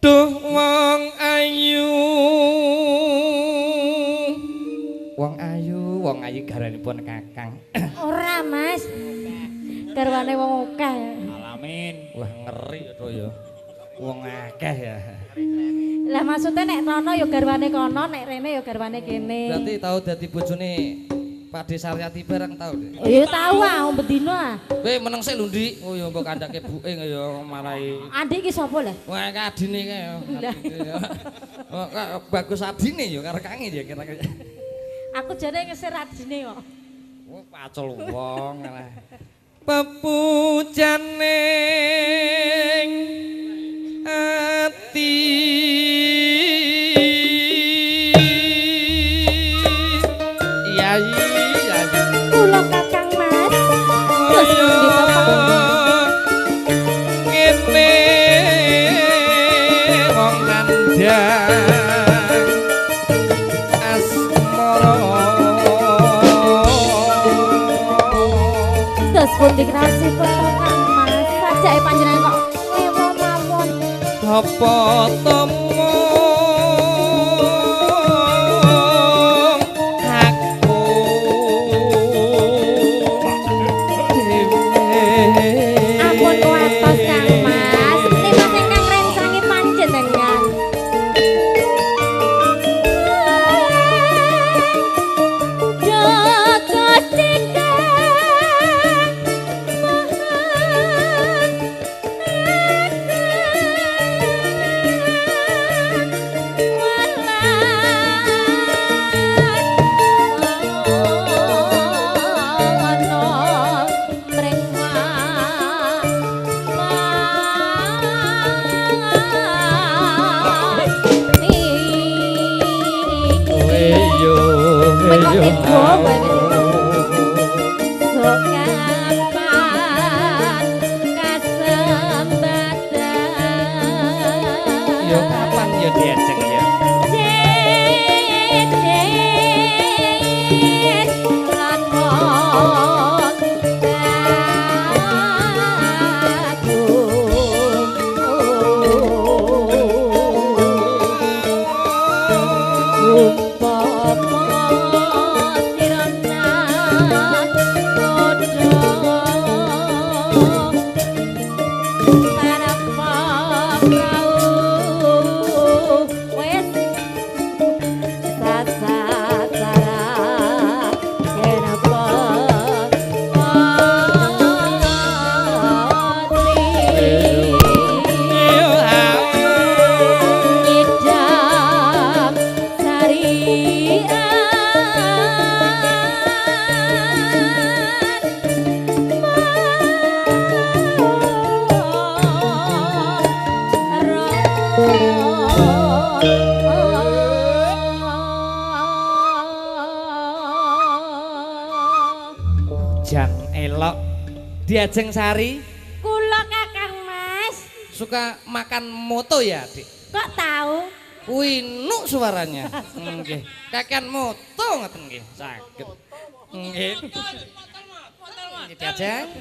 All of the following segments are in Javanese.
Duh wong ayu. Wong ayu, wong ayu garanipun Kakang. Ora, Mas. Garwane wong akeh. Alamin. Wah, ngeri to ya. Wong akeh ya. Lah maksudnya nek rono ya garwane kono, nek rene ya garwane kene. Berarti tau dadi bojone Pak De Saryati bareng tau, Dik? Ya tau ah, bendino ah. Kowe meneng sik lho, Ndik. Oh ya mbok kandhake buke ya marai. Andik iki sapa lah? Wah, ka adine kae ya. Oh, bagus adine ya karo kange ya kira-kira. Aku jane ngeser adine kok. Oh, pacul wong alah. Pepujane ati. Iya iya. Kula Kakang Mas. Terus pundi to, Pak? Ngene wong nandhang asmara. Terus pundi krasipun to, Kang Mas? Sajake panjenengan kok ngewo mawon. Apa tomo aku dhewe. Ampun kuwatos Kang Mas. Nimas ingkang rencangi panjenengan. Joko cekak Yo kapan yo diajeng ya? Jan elok diajeng Sari. Kula Kakang Mas. Suka makan moto ya, Dik? Kok tahu? Winuk suaranya. Nggih. Kakean moto ngoten nggih. Saged. Nggih. Nggih diajeng.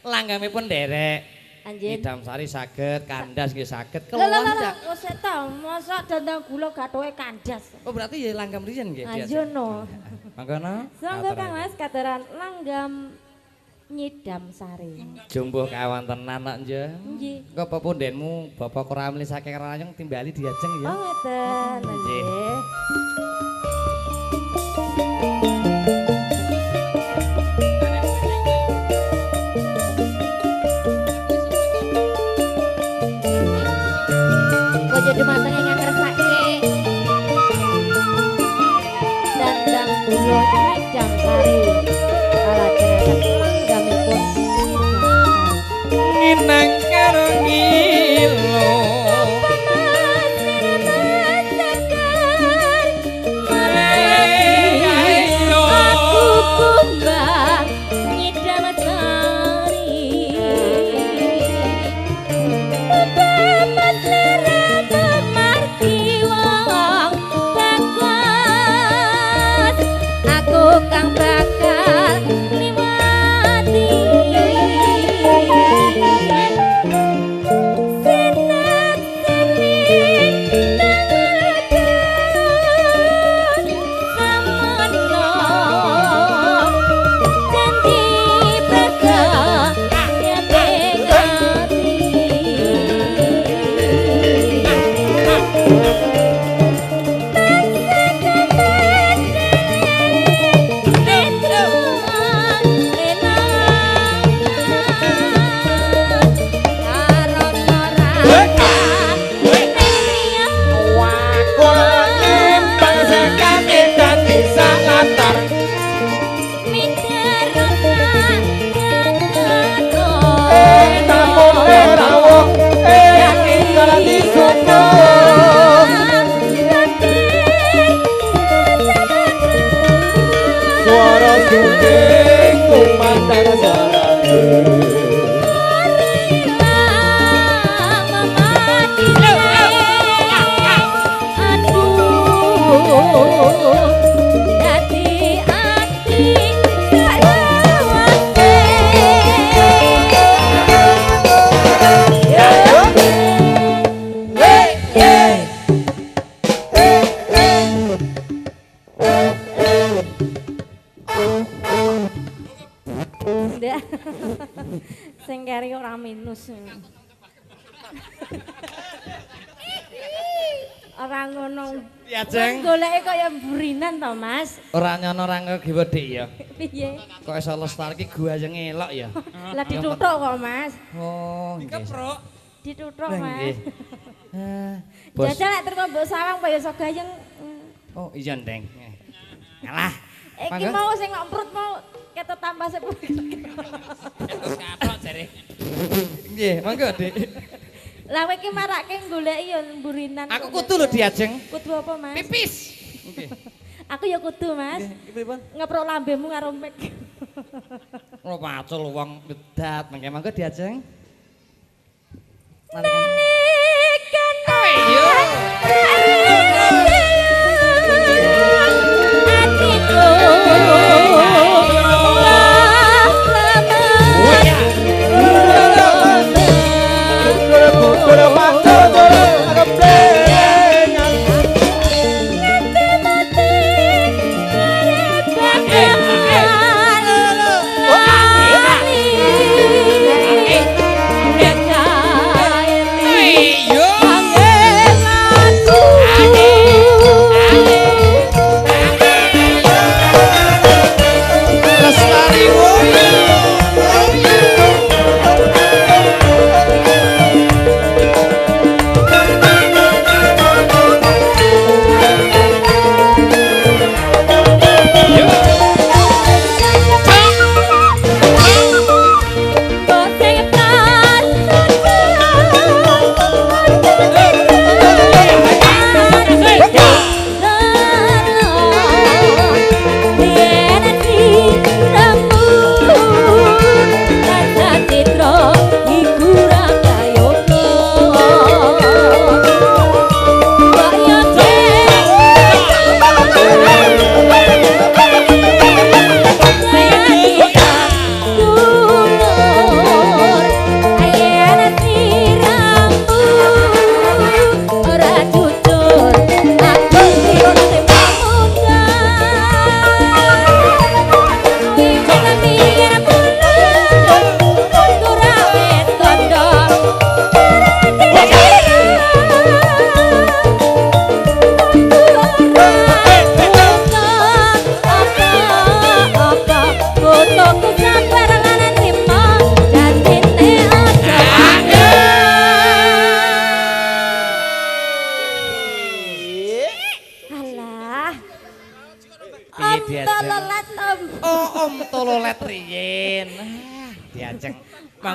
Langgamipun nderek. Anjir. Idam Sari saged, kandas nggih saged. Lho lho lho, wis ta, mosok dandang gula gathuke kandas. Oh berarti ya langgam riyen nggih. Ayo no. Mangkono. Sangga Kang Mas katuran langgam nyidam sari. Jumbuh kawontenan kok nggih. Nggih. Engko apa pundenmu Bapak Koramli saking Rayong timbali diajeng ya. Oh ngoten. Nggih. Bojo dumateng ingkang ngersake dandang gula nyidam sari kalajengaken langgamipun nginang karo ngilo. Aku kumbang nyidam sari. Kang bakal liwati. Mas. Ora ngono. Diajeng. Goleke kaya mburinan to, Mas. Ora nyono ora ngegiwa Dik ya. Piye? Kok iso lestari iki guayeng elok ya. Lah dituthuk kok, Mas. Oh, nggih. Dikeprok. Dituthuk, Mas. Bos. Jajal lek trimo mbok sawang kaya iso gayeng. Oh, iya, Ndeng. Ngalah. Iki mau sing ngomprut mau ketok tambah sepuluh. Ketok kathok jare. Nggih, monggo, Dik. Lah kowe iki marake goleki ya mburinan. Aku kudu lho diajeng. Kudu apa, Mas? Pipis. Nggih. Aku ya kudu, Mas. Nggih, pripun? Ngeprok lambemu karo mik. Ora pacul wong ngedat, mengke monggo diajeng. Nalikan Ayo. Atiku.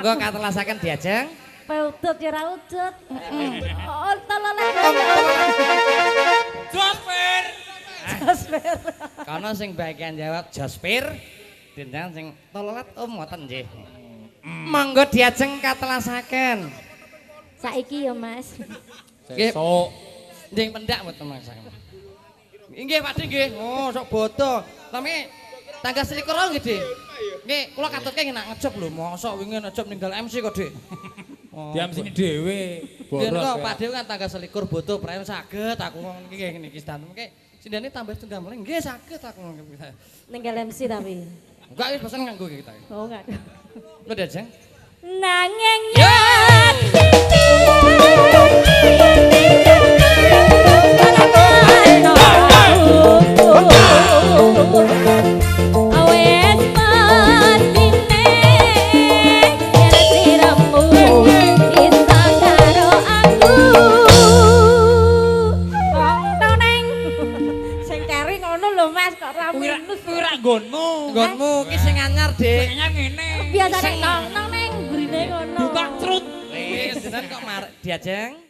Monggo katelasaken diajeng. Peudut ya ora udut. Oh, tololet. Jasper. Jasper. Kono sing bagian jawab Jasper, dendang sing tololet om ngoten nggih. Monggo diajeng katelasaken. Saiki ya, Mas. Sesuk. Nggih pendak mboten Mas. Nggih Pak Dik nggih. Oh, sok bodo. Lame tanggal 21 nggih, Dik. Nggih, kula katutke nak ngejob lho, mosok wingi ngejob ninggal MC kok, Dik. Oh, di MC dhewe. Boros. Kok Pak Dik kan tanggal 21 bodo prae saged aku ngomong nggih niki sedanten mengke sindene tambah setunggal meneh nggih saged aku ngomong. Ninggal MC tapi. Enggak wis pesen nganggo kita. Oh, enggak. Lho Diajeng. Nanging yen Nggonmu ki sing anyar, Dik. Sing anyar ngene. Biasane nong nong ning mbrine ngono. Buka trut. Wis, jenengan kok marek diajeng.